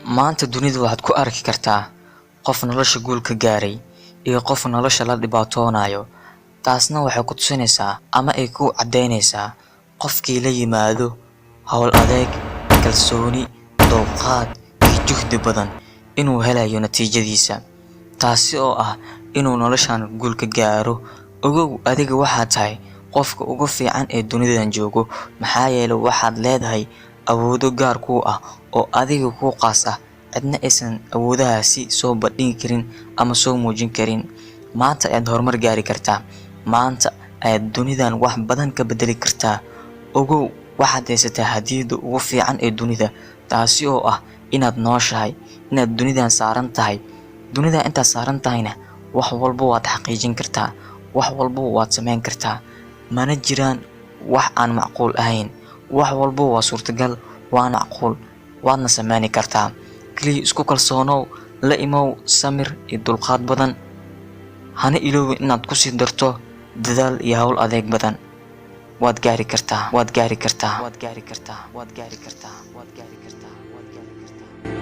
Maanta dunida waxaad ku arki kartaa qof nolosha guul ka gaaray iyo qof nolosha la dhibaatoonayo. Taasna waxay ku tusinaysaa ama ay ku caddaynaysaa qofkii la yimaado hawl adeeg, kalsooni, dulqaad iyo juhdi badan inuu helayo natiijadiisa, taasi oo ah inuu noloshan guul ka gaaro. Ogow, adiga waxaad tahay qofka ugu fiican ee dunidan joogo, maxaa yeelay waxaad leedahay awoodo gaar kuu ah oo adiga kuu qaas ah, cidna aysan awoodahaasi soo bandhigi karin ama soo muujin karin. Maanta ayaad horumar gaari kartaa, maanta ayaad dunidan wax badan ka bedeli kartaa. Ogow, waxaad haysataa hadiyadda ugu fiican ee dunida, taasi oo ah inaad nooshahay, inaad dunidan saaran tahay. Dunida intaad saaran tahayna wax walba waad xaqiijin kartaa, wax walba waad samayn kartaa. Mana jiraan wax aan macquul ahayn, wax walba waa suurtagal, waa macquul, waadna sameyni kartaa. Kaliya isku kalsoonow, la imow samir iyo dulqaad badan, hana iloowin inaad kusii darto dadaal iyo hawl adeeg badan. Waad gaari kartaa, waad gaari kartaa, waad gaari kartaa, waad gaari kartaa, waad gaari kartaa, waad gaari kartaa.